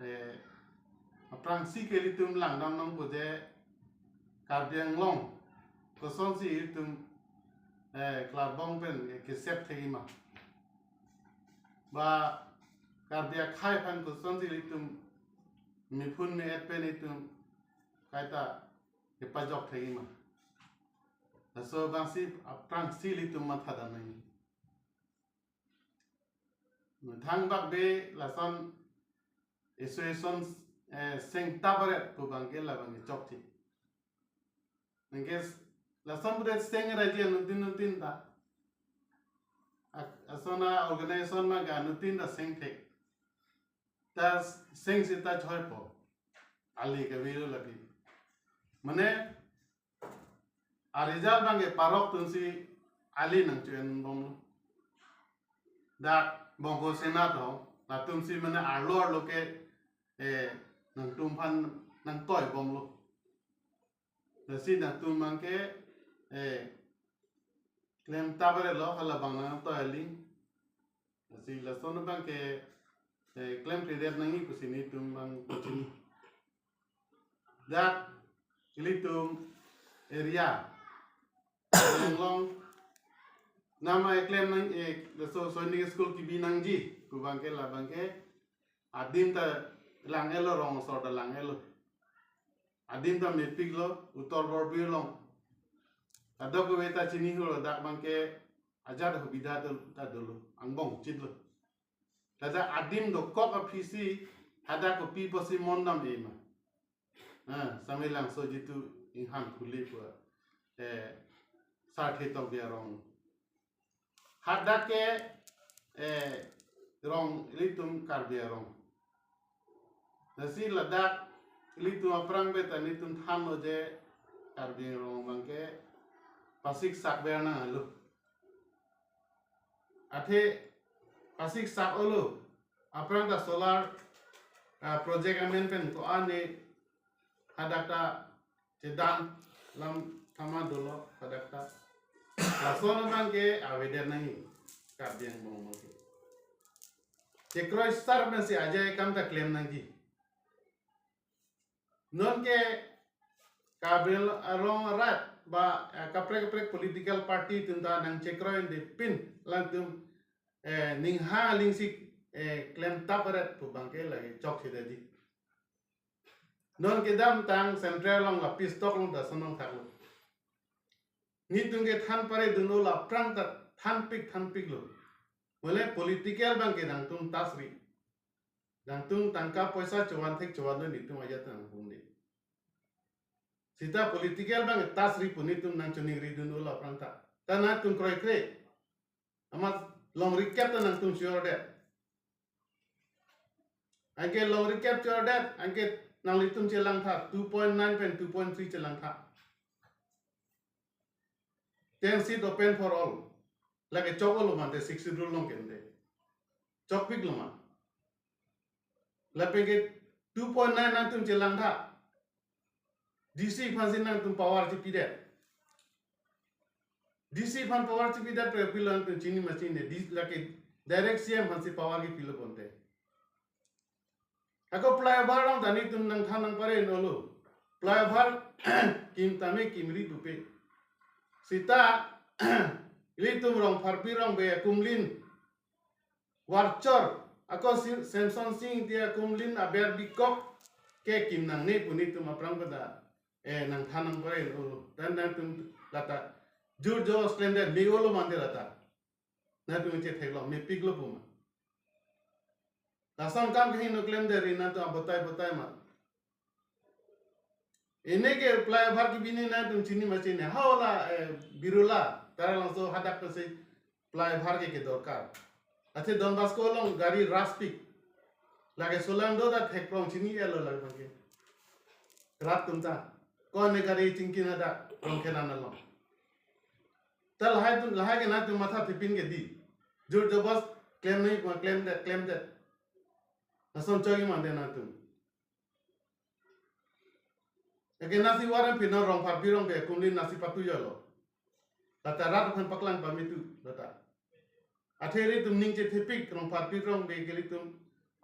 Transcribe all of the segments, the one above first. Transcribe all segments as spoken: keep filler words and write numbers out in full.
eh, aphrangsi ke ilitum langdam nangpo je Karbi Anglong kosonsi ilitum, eh, klarbong pen kesep thekji ma, ba Karbi akhei aphan kosonsi ilitum mephun me-et pen ilitum kaita kepajok thekji ma. Laso abangsi aphrangsi ilitum mathadam nangji. Methang bak be lason association, eh, seng tabaret pu abangke labangke chokche. Nangke lason pure seng raji anuttin nuttin ta. Ak-, asona organization ma ga anuttin ta seng thek. Ta seng sita choipo. Ali kavelo lagi. Mane a-result abangke parok atumsi ali nangcho-en bomlo. Dak Bongkosena to, latumsi mane arlo arlo ke, eh, nangtum aphan nangtoi bomlo. Lasi nangtum abangke, eh, klem tabarelo, halabang nangtoi aling. Lasi lason abangke, eh, klemkledet nangji pusi nelitum abang pachini. Dak ilitum area Anglong nama eklem nang, eh, laso Sainik School kebi nangji pu abangke labangke adim ta lang-etlo, rong asor ta lang-etlo. Adim ta mepiklo, Uttar Borbil along. Kadokave ta chinihulo, dak abangke ajat hubidha ta dolo, angbong chitlo. Ladak adim dokok aphisi hadak kopi pusi mondam ema. Ah, Samelangso jitu Inghan Phule pu, eh, Sarthe Tokbi arong. Hadak ke, eh, rong ilitum Karbi arong. Lasi ladak ilitum aphrang be ta nelitum thanlo je Karbi arong abangke pasik sak ber nanglo. Athe pasik sak-olo, aphrang ta solar, ah, project amen pen ko-an ne hadak ta chedam lam thama dolo hadak ta. Lason abangke avedet nangji Karbi Anglong abangke. Chekroi sar pensi ajai akam ta klem nangji. Nonke Karbi Anglong arat ba, eh, kaprek kaprek political party atum ta nangchekroi de pin alangtum, eh, ning ha aling si, eh, klem tabaret pu abangke lagi chokchedetji. Non kedamtang central along la peace talk along ta sonong thaklo. Nelitum kethan pare dunlo, aphrang ta thanpik thanpiklo. Mane political abangke nangtum tasri. Nangtum tangka poisa chovan thek chovan lo, nelitum ajat nangpungde. Sita political abangke tasri pu nelitum nangchiningri dunlo aphrang ta. Ta nangtum kroikre. Amat longrikep ta nangtum sure det. Anke longrikep sure det, anke nanglitum chelangtha, two point nine pen two point three chelangtha. Ten seat open for all. Lake chok-olo mante Sixth Schedule along kente. Chokpiklo ma. Lapenke two point nine nangtum chelangtha. D C aphansi nangtum power chipidet. D C aphan power chipidet pen pilo nangtum chini ma chini, D-, lake direct C M aphansi power kipilo bonte. Ako flyover along ta nelitum nangthan nangpare-olo. Flyover kim tame kimri pupe. Sita ilitum Rongpharpi Rongbe akumlin Warchor, ako si Semson Sing Ingti akumlin aber bikok ke kim nangne pu nelitum aphrang pada, eh, nangthan nangpare-olo. Dan nangtum lata jur jobos klemdet me-olo mante lata. Nangtum chetheklong, mepiklo pu ma. Lason akam kehingno klemdet ri nangtum abotai botai ma. Ini ke flyover kebi ne nangtum chini ma chini. Haola, eh, Birula, Taralangso hadak pensi flyover ke kedorkar. Athe Don Bosco along gari raspik. Lake solang do ta theklong chini-etlo lake bangke. Rat atum ta. Ko-an ne gari chingkin hadak Rongkhelan along. Ta lahai atum, lahai ke nangtum matha thepin ke di. Jur jobos klem nangji pu ma klemdet, klemdet. Lason chokji mante nangtum. Eke nasi warang pino Rongpharpi Rongbe akumlin nasi patu jalo. Lata rat aphan paklang pamitu lata. Athe ilitum ning chethepik Rongpharpi Rongbe ke ilitum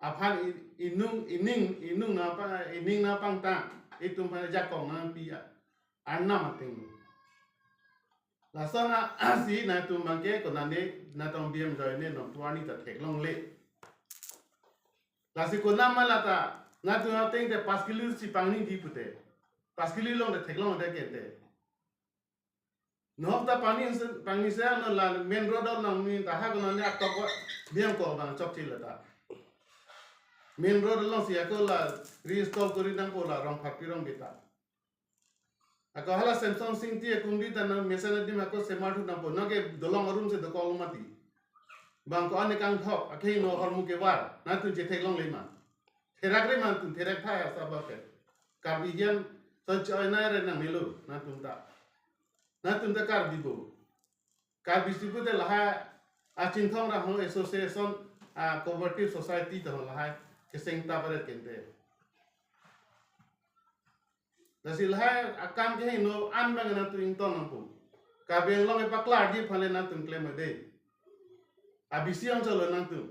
aphan i- inung ining inung nangpa ining nangpangtang, itum aphan jakong nangpi a- arnam ateng. Lason a- asi nangtum abangke konane nangtum B M joine nonpu arni ta theklongle. Lasi konat ma lata nangtum ateng te pass kilo si pangni di pute. Pass kilo long te theklong te kente. Nohok ta pangni se pangni se ano la main road along ni ta ha konane atok ko B M ko abang chokche lata. Main road along si ako la restore kori nangpo la Rongpharpi Rongpi ta. Ako hala Semson Singti akumdi ta na mesen adim ako semar thu nangpo. Nangke dolong arum si dokok mati. Bang ko ane kangthok, akehingno ahormu kevar, nangtum chetheklongle ma. Therakre ma nangtum, therak tha ya sabab ke. Karbi hian son choi nai re nangnelo, nangtum ta. Nangtum ta Karbi bo. Karbi si pute lahai a Chinthong Ronghang Association, a Cooperative Society ta lahai keseng ta paret kente. Lasi lahai akam kehingno an bang nangtum ington nangpo. Karbi Anglong epaklarji aphan le nangtum klem ade. A B C Anchal lo nangtum.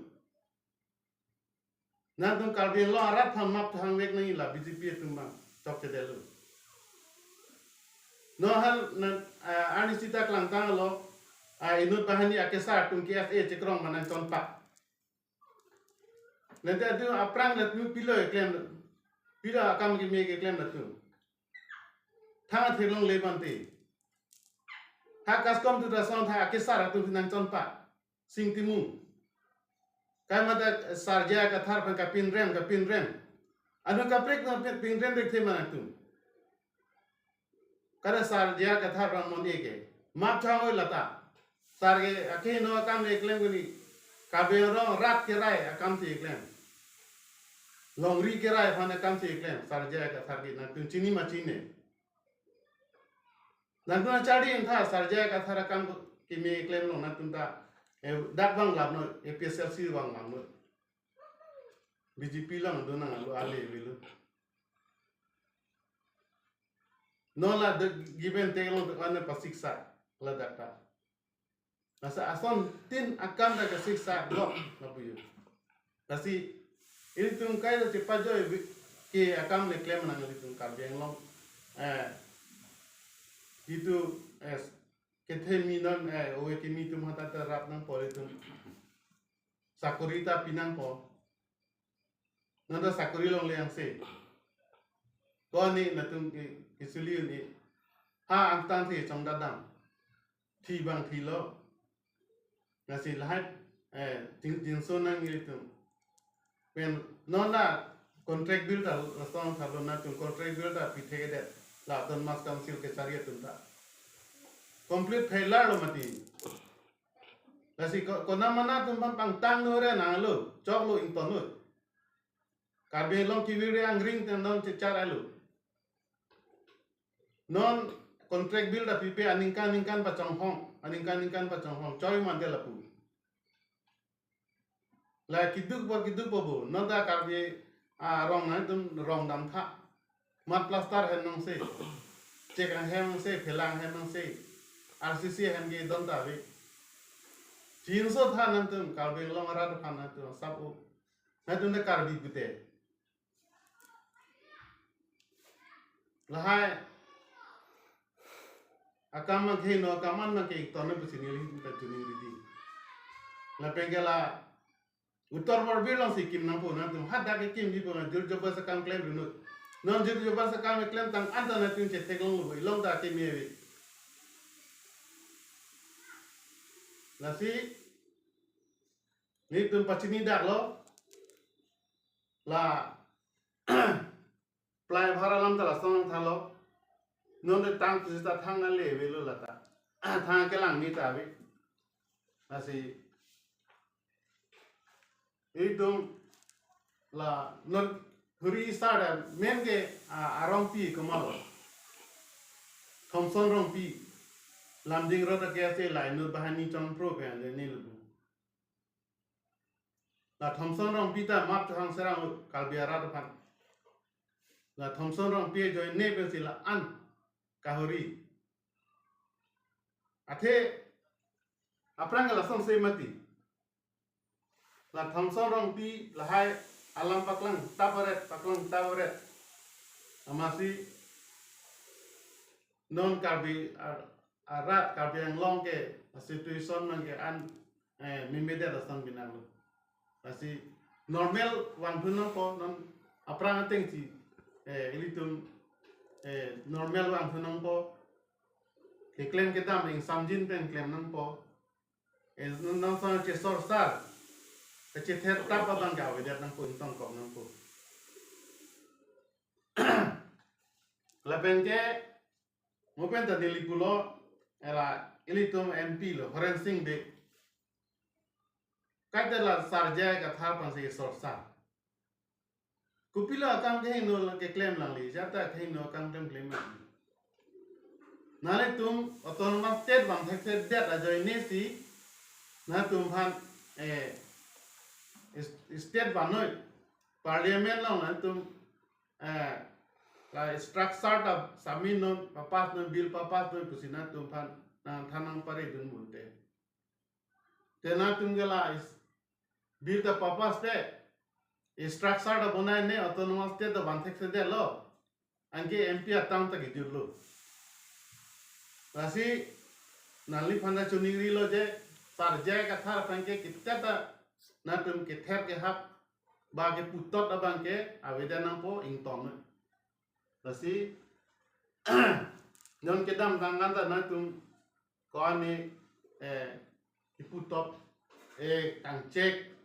Nangtum Karbi Anglong arat aphan map thangvek nangji la B J P atum bang chokchedetlo. No hal nan, ah, arnisi ta klangtanglo, ah, inut banghini akesar atum K S A chekrong ma nangchonpak. Nangte atum aphrang latum pilo keklem, pilo akam keme keklem latum. Thang theklongle bante. Ha Kaskom tu dasong tha akesar atum nangchonpak. Sing Timung. Kai mata Sar J I Kathar aphan kapinrem, kapinrem. Anu kaprek na pin- pinrem rek the ma nangtum. Kada Sar J I Kathar aphan mon-e ke. Map thang oi lata. Sar ke akehingno akam le klem kuni. Karbi Anglong rat kerai akam si klem. Longri kerai aphan akam si klem. Sar J I Kathar ke nangtum chini ma chini. Nangtum charli ingtha Sar J I Kathar akam keme klemlo nangtum ta, eh, dak bang lamno, A P H L C bang lamno. B J P lang do nang alo ale velo. No la de given te long te ane pasiksa ladak ta. Lasi asontin akam ta kasiksa lo lapu yo. Lasi ilitum kai ta chepajoi bi- ke akam le klem nang ilitum Karbi Anglong. Eh, itum, eh, kethemi non, eh, owe kemi atum hata ta rap nangpo ilitum. Sakori ta pi nangpo. Nonta sakori longle angse. Ko ani latum ke, kesuli uni. Ha angtan si chongdadam. Thi bang thilo. Lasi lahai, eh, jin- jinso nang ilitum. Pen nonta contract bill ta lasong thalo nangtum contract bill ta pi thekthe. La autonomous council kechari atum ta. Complete failure lo mati. Lasi ko- konat ma nangtum pang- pangtang no re nanglo, choklo ingtonlo. Karbi Anglong kevir angring teng non chechar alo. Non contract bill ta pipe aningkan ningkan pachonghong, aningkan ningkan pachonghong, choi mante lapu. La keduk po keduk po bo, nonta Karbi, ah, rong nangtum rong dam tha. Mat plaster hem nangse. Chek anghem nangse, phelang hem nangse. R C C hem ke don ta ave. Jinso tha nangtum Karbi Anglong arat aphan nangtum sap u. Nangtum ta Karbi pute. Lahai akam mang kehingno akam an mang ke ington pusi neli ta chuning ridi. Lapen ke la Uttar Borbil along si kim nangpo nangtum hadak ke kimji po nang jur jobas akam klem rinut. Non jur jobas akam klem tang anta nangtum chetheklonglo ilong ta keme ave. Lasi nelitum pachini daklo. La plai bhar alam ta lasong thalo. Non de tang tu ta thang ale avelo lata. Thang kelang ni ta ave. Lasi itum la non huri sar da men ke, ah, arongpi komatlo. Thomson Rongpi. Lumding road ke ase la inut banghini chongpro pen le ni lubu. La Thomson Rongpi ta map chohang serang Karbi arat aphan. La Thomson Rongpi ajoine pensi la-an kahori. Athe aphrang ke lasonse mati. La Thomson Rongpi lahai alam paklang tabaret, paklang tabaret. Amatsi non Karbi ar-, arat Karbi Anglong ke situation man ke an, eh, memedet asam binang lo. Lasi normal vangthu nangpo non aphrang atengsi, eh, ilitum, eh, normal vangthu nangpo. Keklem kedam ingsamjin pen klem nangpo. Eh, non sang chesorsar, kachether tap abang ke avedet nangpo, ingtongkok nangpo. Lapen ke, mo pen ta neli pulo, ela ilitum M P lo, Horen Sing Bey. Kaita la Sar J I Kathar aphansi sorsar. Kopilo akam kehingno la keklem lang li, jata kehingno akam klemklem lang. Nanglitum autonomous state vang thekthedet ajoine si, nangtum aphan, eh, is-, state vannoi, parliament along nangtum, eh, la structure ta submit non, papass non, bill papass non pusi nangtum aphan nangthan nangparedun bunte. Te nangtum ke la is-, bill ta papass te, structure ta bonaine, autonomous state ta vang thekthedetlo. Anke M P atang ta kejutlo. Lasi nangliphan ta choningrilo je, Sar J I Kathar aphan ke kiteta nangtum kether kehap ba keputot abang ke avedet nangpo, ingtong. Lasi non kedamtang an ta nangtum ko-an ni, eh, keputot, eh, kangchek,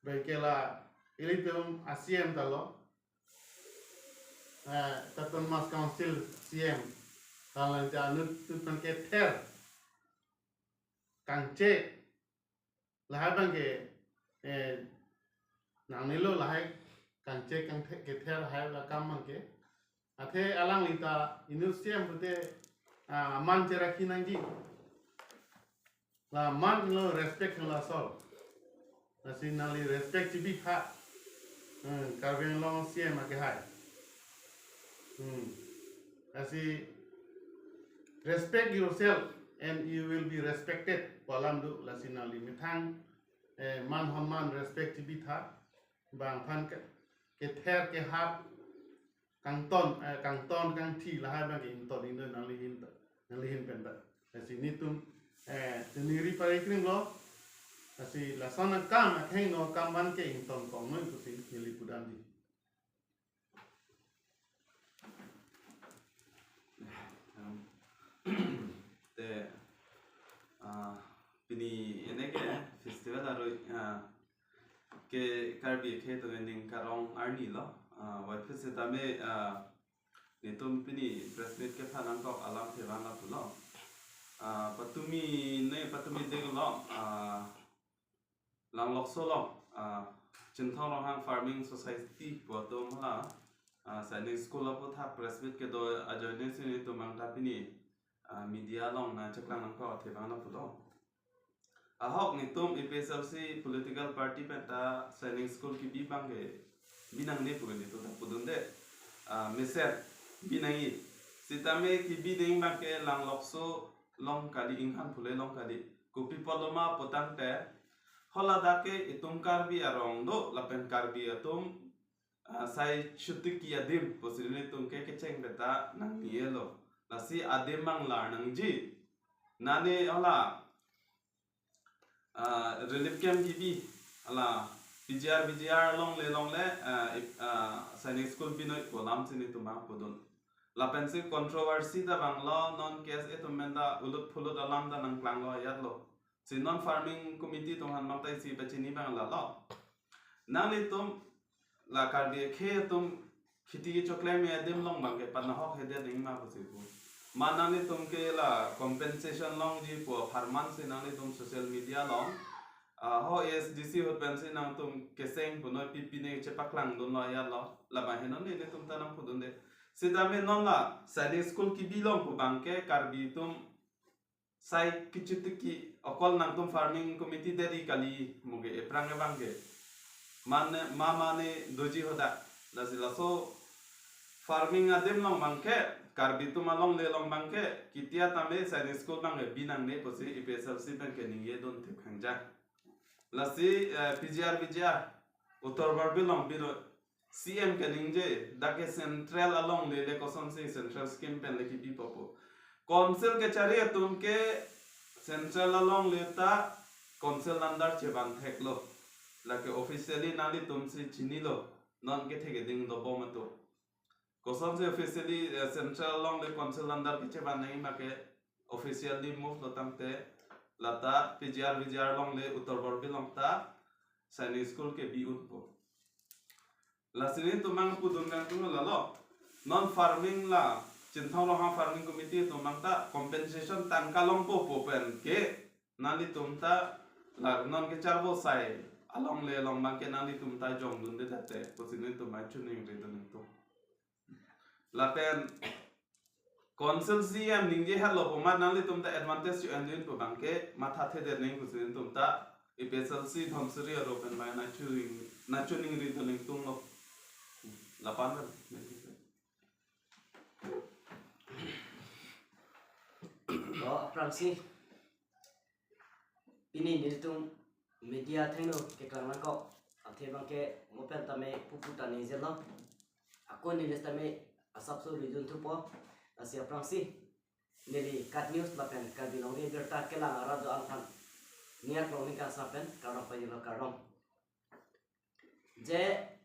bang ke la ilitum a-C M ta lo, eh, Autonomous Council C M, ta lang ja anut tut nang kether, kangchek, lahai abang ke, eh, nangnelo lahai kangchek kangthe-, kether lahai akam abang ke. Athe alangli ta inut C M pute, ah, man cherakhi nangji. La man lo respect lo asol. Lasi nangli respect chibitha. Hmm, Karbi Anglong C M akehai. Hmm. Lasi respect yourself and you will be respected pu alam do, lasi nangli methang, eh, man honman respect chibitha. Bang aphan ke, kether kehap kangton, eh, kangton kangthi lahai abang ke ington ingdoi nangli ahin ta, nangli ahin pen ta. Lasi netum, eh, chiningri pare krim lo. Lasi lason akam, akehingno akam abang ke ingtongkok noi pusi neli pudamji. Te, ah, pini ene ke festival aroi, ah, ke Karbi akhei atum aning karong arni lo, ah, wai phit setame, ah, netum pini press meet kepha nangkok alamthe vang lapulo. Ah, patumi ne patumi denglo, ah, Langlokso along, ah, Chinthong Ronghang Farming Society pu atum hala, ah, Sainik School aputhak press meet kedo ajoine si netum abang ta pini, ah, media along nangcheklang nangkok athe abang lapulo. Ahok netum A P H L C political party pen ta Sainik School kebi abang ke bi nangne pu ke netum ta pudunde. Ah, mesen bi nangji. Setame kebi nangji abang ke Langlokso along kali, Inghan Phule along kali. Kopi apotlo ma putangte, haladak ke itum Karbi arong do lapen Karbi atum, ah, sai chotiki adim pusi netum ke kecheng pen ta nangne-lo. Lasi adim abang lar nangji. Nane hala, ah, relief camp kebi, hala P G R, V G R along le along le, ah, ip-, ah, Sainik School binoi pu alam si netum abang pudun. Lapensi controversy ta vanglo, non K S A atum pen ta ulut phulut alam ta nangklanglo ajatlo. Si non farming committee atum aphan abang ta isi pachini abang lalo. Nanglitum la Karbi akhei atum kheti kechoklem adim along abang ke panahok hedet nangji ma pusi pu. Ma nanglitum ke la compensation longji pu apharman si nanglitum social media along, ah, ho A S D C ahut pensi nangtum keseng punoi pipi ne chepaklangdunlo ajatlo. Labang henonde netum ta nangpudunde. Setame non la Sainik School kebi along pu abang ke Karbi atum sai kechotiki, okol nangtum farming committee deri kali mo ke aphrang abang ke. Mane, ma mane doji hadak. Lasi laso farming adim along abang ke, Karbi atum along le along abang ke, ketia tame Sainik School abang ke bi nangne pusi A P H L C pen ke ningjedun thip hangja. Lasi, eh, P G R, V G R Uttar Karbi Anglong biro C M kaningje, dak ke central alongle le kosonsi central scheme pen le kipi popo. Council kachari atum ke central alongle ta council under chevan theklo. Lake officially nanglitum si chinilo, non kethe keding dobom atum. Kosonsi officially, eh, central alongle council under kechevan nangji ma ke officially move lo tangte lata P G R V G R alongle Uttar Karbi Anglong ta Sainik School kebi unpo. Lasi nelitum abang pudun kangtung lalo. Non farming la Chinthong Ronghang Farming Committee atum abang ta compensation tangka longpo pu pen ke nanglitum ta la non kecharbo sai alongle along abang ke nanglitum ta jongdunde tate pusi nelitum abang chiningri dun nelitum. Lapen Council C M ningje halo pu amat nanglitum ta advantage cho-en dun pu abang ke matha thedet nang pusi nelitum ta A P S L C Dhansiri arat pen abang nangchining nangchiningri dun nelitum lo. Lapen pen. Lo aphrangsi pini nelitum media athengno keklang nangkok athe abang ke mo pen tame pupu ta ningje lo. Ako neli tame asapso rijun thupo, lasi aphrangsi neli KAT News lapen Karbi Longri Abirta kelang arat do-an aphan ning arlo ning kangsam pen kardom pajirlo, kardom. Je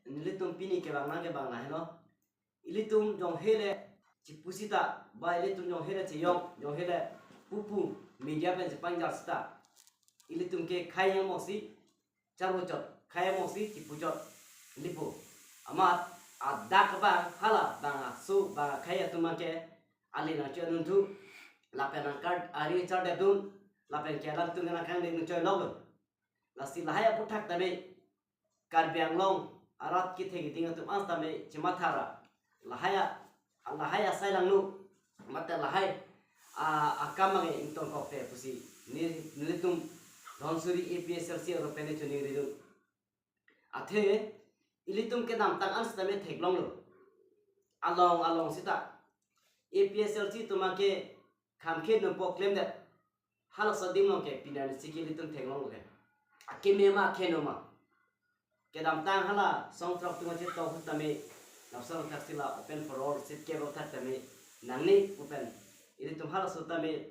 nelitum pini kevang nang kevang lahelo. Ilitum jonghe le chipu sita, ba ilitum jonghe le cheyong, jonghe le pupu media pen chepangjar sita, ilitum ke khai yang mosi charvo chot, khai yang mosi chipu chot, lipo. Amat adak abang hala bang aso bang akhai atum abang ke ale nangcho-en dun thu, lapen nangkar ari char det dun, lapen ke alanglitum nangkang de nangchoi lok lo. Lasi lahai aputhak tame Karbi Anglong arat kethe keding atum an tame chematha ra lahai a, lahai asai langno mate lahai a, akam abang ingtong kokte pusi ne, nelitum Dhansiri A P S L C arat pen chiningri dun. Athe ilitum kedamtang an sitame theklonglo. Along along sita A P S L C atum abang ke khamkhe nungpo klemdet. Halaso adim along ke pini arni si ke ilitum theklonglo ke. Akeme ma akeheno ma. Kedamtang hala song throk atum chetong ahut tame lapuson thaksi la open for all seat kebak thak tame nangne pu pen ilitum halaso tame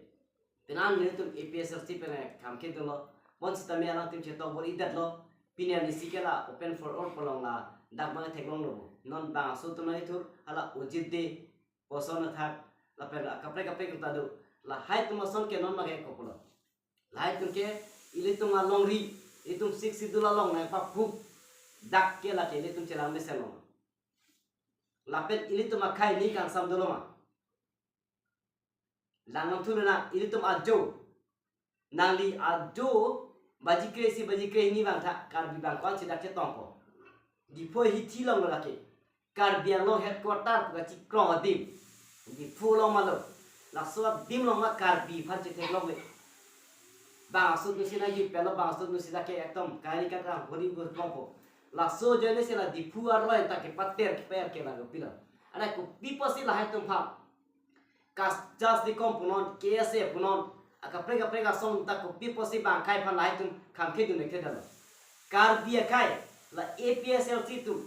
penang nelitum A P S L C pen khamkhe dunlo. Bonsitame alangtum chetong bor-idetlo. Pini arni si ke la open for all pu along ladak abang theklonglo. Non bang aso atum nangthur hala Ojit de, Koson athak lapen kaprek kaprek ta do. Lahai atum ason ke non abang ke kopulo. Lahai atum ke ilitum alongri, ilitum Sixth Schedule along nangpaphuk dak ke lake ilitum chelang mesen lo. Lapen ilitum akhai ning kangsam dolo ma. Lang nangthu na ilitum ajo. Nangli ajo baji kre-isi baji kre-hini abang tha Karbi abang ko-an si dak chetongpo. Diphu ahithi along lo lake. Karbi Anglong headquarter pu kachikrong adim. Diphu along ma lo. Laso adim along ma Karbi aphan chetheklong le. Bang aso atum si nangji pelo bang aso atum si lake ekdom kari kakrang hori gur krongpo. Laso ajoine si la Diphu arlo en ta kepater keper ke lago pilo. Anai kopi pusi lahai atum aphan Kas jas di kom punon, K S A punon, akaprek kaprek asong ta kopi pusi bang akhai aphan lahai atum khamkhe dun-ik thedetlo. Karbi akhai la A P S L C atum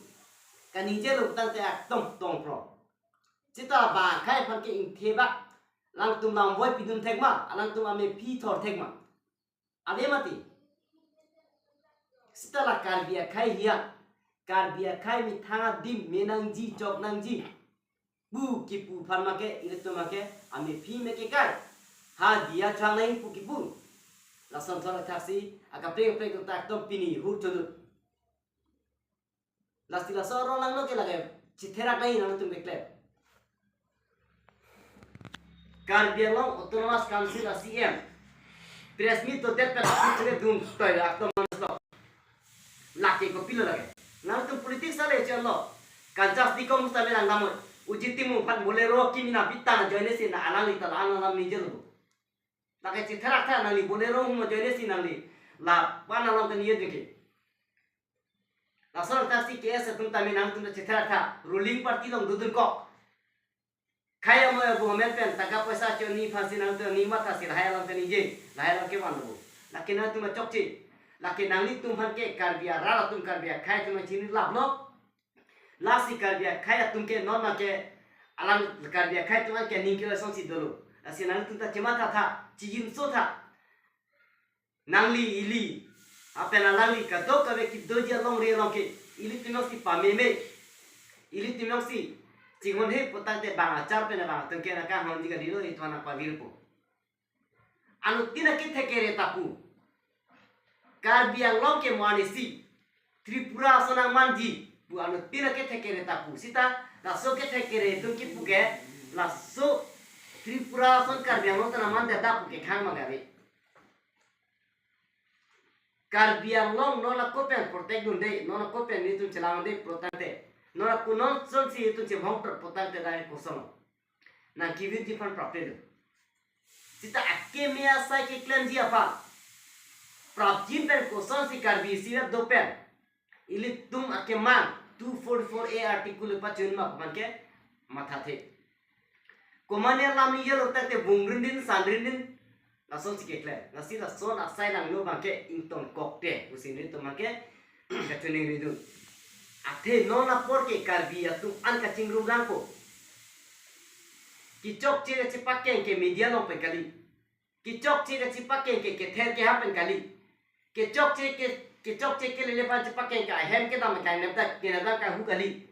kaningje lo tangte ekdom tongpro. Sita bang akhai aphan ke ingthebak, alangtum lam voi pidun thek ma, alangtum amephi thor thek ma. Ave mati. Sita la Karbi akhai hiya. Karbi akhai methang adim me nangji, chok nangji pu kipu aphan abang ke, ilitum abang ke amephi me kekai. Hadi achang nang pu kipu. Lason thor thaksi akaprek kaprek atum ta ekdom pini hur thunut. Lasi laso arong langno ke lake chitherak nai nangtum keklem. Karbi Anglong Autonomous Council a C M press meet to det pen aphi chile dun toi aktom manuslo. Lake kopilo lake. Nangtum politics ale chelo. Kanchas di kom sitame lang damoi. Ojit Timung aphan Bolero kimi na pitang ajoine si na alangli ta la-an alam ningje lo. Lake chitherak tha nangli Bolero hum ajoine si nangli la-an alam ta ningje dingke. Lason thaksi K S atum tame nangtum ta chitherak tha, ruling party along dodun kok. Khei amo abo amen pen tangka poisa cho ni aphansi nangtum ni matha si lahai alam kaningje, lahai alam kevan lo. Lake nangtum achokche. Lake nanglitum aphan ke Karbi arat atum, Karbi akhei atum chinilaplo. Lasi Karbi akhei atum ke non ma ke alang Karbi akhei atum ke ning ke asonsi dolo. Lasi nanglitum ta chematha tha, chijinso tha. Nangli ili, lapen alangli kadokave kedoji alongri along ke ilitum jongsi pameme, ilitum jongsi chinghonhe putangte bang achar pen bang atum ke nangkanghonji kalilo, ilitum nangpavirpo. Anuttin akethe kere ta pu. Karbi Anglong ke mo anisi Tripura ason nangmanji pu anuttin akethe kere ta pu. Sita laso kethe kere atum kipu ke laso Tripura ason Karbi Anglong ta nangmandet pu kekhang ma kali. Karbi Anglong non ako pen protect dunde, non ako pen nelitum chelang dunde putangte, non ako non sonsi nelitum chevong trot putangte dak koson nangkevirji aphan prapelo. Sita akeme asai keklemji aphan prapjin pen kosonsi Karbi isi rat do pen ilitum akemang two forty-four A article pachun ma aphan ke mathathe. Komane alam iyelo tangte vung rindin san rindin lasonsi keklem. Lasi lason asai langno abang ke ingtonkokte pusi nelitum abang ke kachiningri dun. Athe non apor ke Karbi atum an kachingrum langpo. Kechokche kachepakeng ke media along pen kali. Kechokche kachepakeng ke kether keha pen kali. Kechokche ke, kechokche kelele aphan chepakeng ke ahem kedam kangnep ta kenep dam kanghu kali.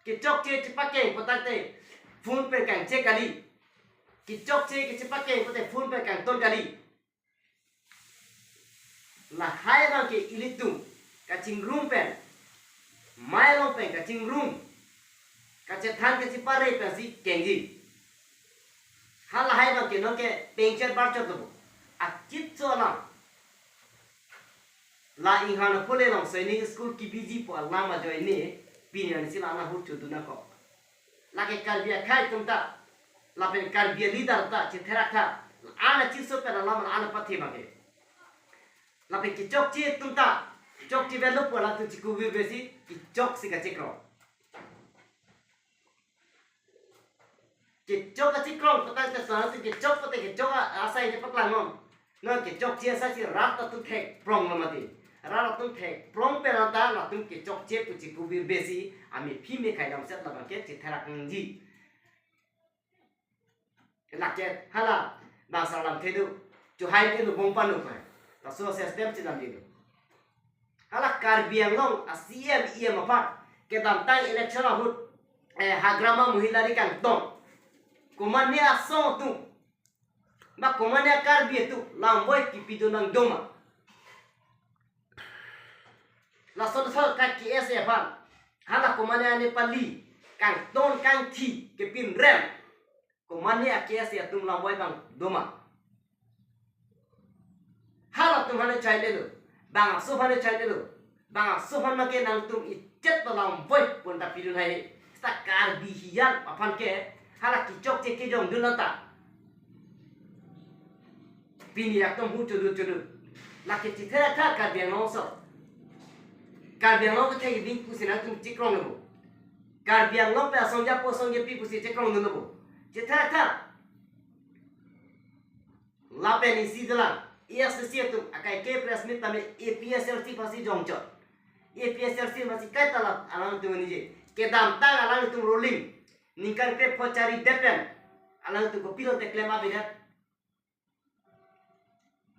Kechokche chepakeng putangte phone pen kangche kali. Kechokche kachepakeng pute phone pen kangton kali. Lahai abang ke ilitum kachingrum pen, mei along pen kachingrum, kachethan kachepare pensi kengji. Halahai abang ke non ke pengchot barchot lo. Achitso alam. La Inghan Phule along Sainik School kebiji pu alam ajoine pini arnisi la-an ahut chodun nangkok. Lake Karbi akhei atum ta, lapen Karbi a-leader ta chetherak tha, la-an achirso pen alam la-an apathe abang ke. Lapen kechokche atum ta chokche avelo pu latum chikuvir besi kechoksi kachekrong. Kechok kachekrong putangte sana tu kechok pute kechok a-, asai chepaklang non. Non kechokche asai si rat atum thekprong lo mati. Rat atum thekprong pen anta latum kechokche pu chikuvir besi amephi mekhai damset labang ke chetherak nangji. Lake hala bangsa alamthe do. Chuhai ke lubong panu pai. Laso system chinam dilo. Hala Karbi Anglong a-C M E M aphan kedamtang election ahut, eh, Hagrama Mohila ri kangton. Komane asong atum, ba komane a-Karbi atum lamvoi kipidun nang doma. Lason lason ka K S A aphan, hala komane a-Nepali kangton kangthi kepinrem. Komane a-K S A atum lamvoi abang doma. Halatum aphan chailelo. Bang aso aphan chailelo. Bang aso aphan make nangtum ichet ta lamvoi pon ta pidun hai. Sita Karbi hiyan aphan ke hala kechokche kejongdun anta. Pini atum hu chodu chodu. Lake chetherak tha Karbi Anglong aso. Karbi Anglong kethe keding pusi nangtum chekrong lo. Karbi Anglong pen asong japo asong japi pusi chekrong dun lo. Chetherak tha. Lapen isi dolang, A S D C atum akai ke press meet tame A P H L C aphansi jongchot. A P H L C aphansi kaita la alangtum niji. Kedamtang alangtum ruling ningkan krepho chari det pen alangtum kopilo te klem avedet.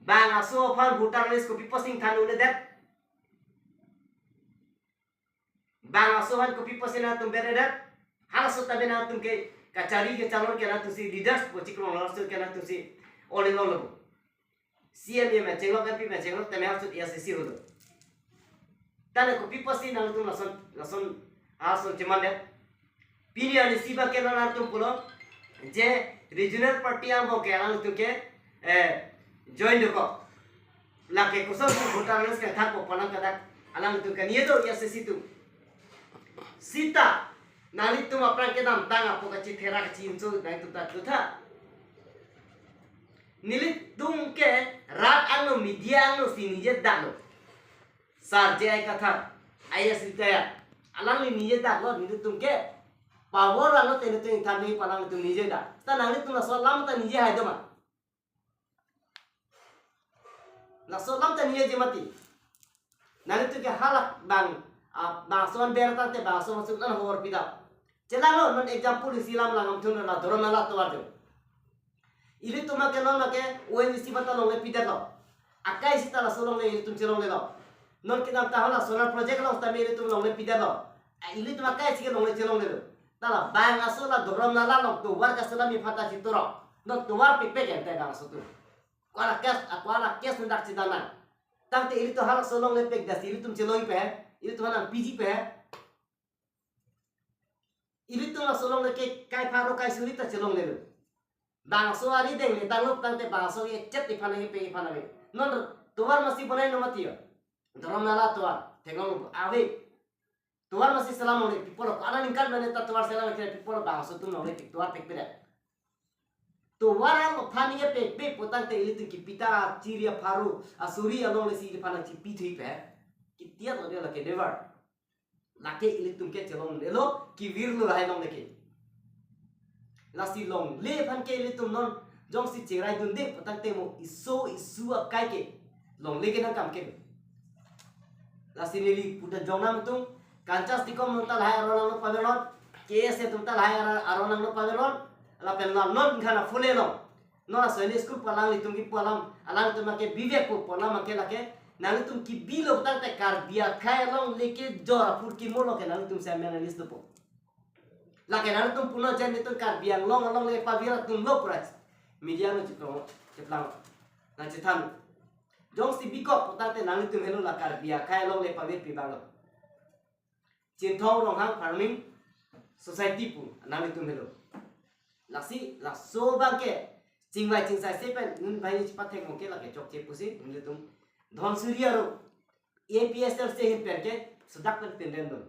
Bang aso aphan voter list kopi pusi ingthan un-edet. Bang aso aphan kopi pusi nangtum ber-edet. Halaso ta be nangtum ke kachari kachalon ke nangtum si leaders pu chekrong lo, halaso ke nangtum si all in all lo. C M M chenglok, M P chenglok, tame halaso A S D C holo. Tane kopi pusi nangtum lason, lason, halason chemandet. Pini arnisi abang ke nangtum pulo, je regional party angbong ke alangtum ke, eh, join dokok. Lake koson si voter list kangthakpo pu alam kadak alangtum kaningje do A S D C atum. Sita nanglitum aphrang kedamtang apot kachetherak kachinso nangtum ta tutha. Nelitum ke rat angno media angno si ningje daklo. Sar J I Kathar, I A S retired. Alangli ningje daklo, nelitum ke power angno te nelitum ingthan dei pu alangtum ningje dak. Ta nanglitum laso alam ta ningje hai doma. Laso alam ta ningjeji mati. Nanglitum ke halabang, ah, bangso an ber tangte bangso masuk nan hor pidap. Chelanglo, non example isi lam lang amthun la Dhorom Nala atovar jo. Ilitum ake non ake O N G C bata longle pidetlo. Akai sita laso longle ilitum chelonglelo. Non kedam ta hala solar project along tame ilitum longle pidetlo. A, ilitum akai si longle chelonglelo. Ta labangso la Dhorom Nala along tovar kaselam iphan ta chiturok. Non tovar pekpek ente bangso atum. Ko-an a case, a ko-an a case nang dak chidana. Tangte ilitum halaso longle pek dasi ilitum chelongpe, ilitum nangpiji pe. Ilitum laso longle ke kai pharo kai suri ta chelonglelo. Bangso ari deng le tanglup tangte bangso ke chet iphan ke pe iphan ave. Non tovar masi bonai no mati ya. Dhorom Nala tovar, theklong ave. Tovar masi selam longle pipolo, ko-an aningkan mane ta tovar selam kira pipolo bangso atum longle pik tovar pekpik. Tovar along aphan ningje pekpik pu tangte ilitum kipi ta chiri apharo, asuri alongle si iphan chipi thuipe. Kitiat lo dia lake never. Lake ilitum ke chelonglelo, kevirlo lahai longle ke. Lasi longle aphan ke ilitum non jongsi cheraidunde pu tangte mo iso isu akai ke longle ke nangkam ke. Lasi neli puda jongnam atum, Kanchas Tikom atum ta lahai aron nanglo pavernon, K S A atum ta lahai ara-, aron nanglo pavernon, lapen la non khana phule long. Non la Sunday school pu alanglitum kipu alam, alangtum ake bibek pu pu alam ake lake, nanglitum kibilo tangte Karbi akhei alongle ke jor apur kimo lo ke nanglitum seminarist dopo. Lake nanglitum puno jen ilitum Karbi Anglong alongle pavir atum lo prize. Media no chiplang, chiplang. Nangchethan. Jongsi bikok pu tangte nanglitum helo la Karbi akhei alongle pavirpi abang lo. Chinthong Ronghang Farming Society pu nanglitum helo. Lasi, laso abang ke, chingvai chingsai se pen, non banghini chipathek mo ke lake chokche pusi, nanglitum. Dhonsiri aro, A P S L C ahin pen ke, sudak pen pinrem dun.